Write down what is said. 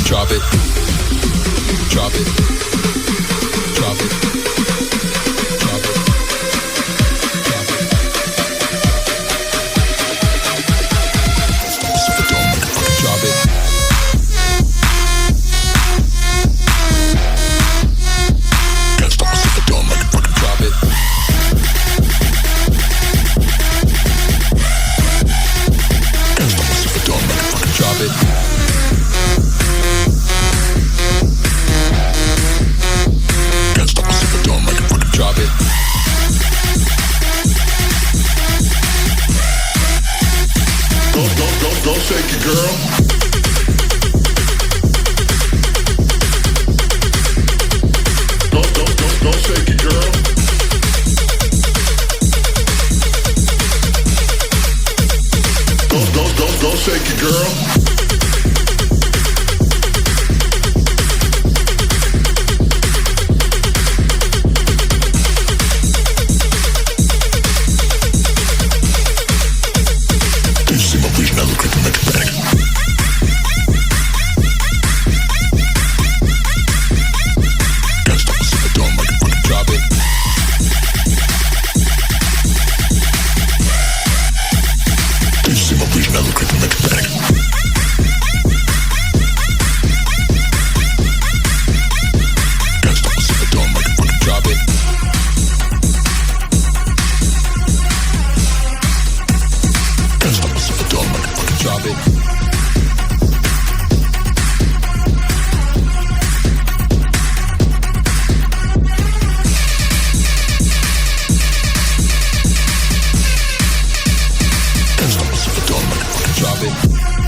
Drop it. Drop it. Drop it. Drop it. Drop it. Drop it. Drop it. Drop it. Drop it. Go, go, go, go, shake it, girl. Go, go, go, go, shake it, girl. Go, go, go, go, shake it, girl. Do you see my vision? I look like a magic bag. Can't stop myself, I don't like a fucking Drop it. Do you see my vision? I look like a magic bag. Can't stop myself, I don't like a fucking Drop it. Can't stop myself, I don't like a fucking Drop it. Can't stop myself, I don't like a fucking Drop it.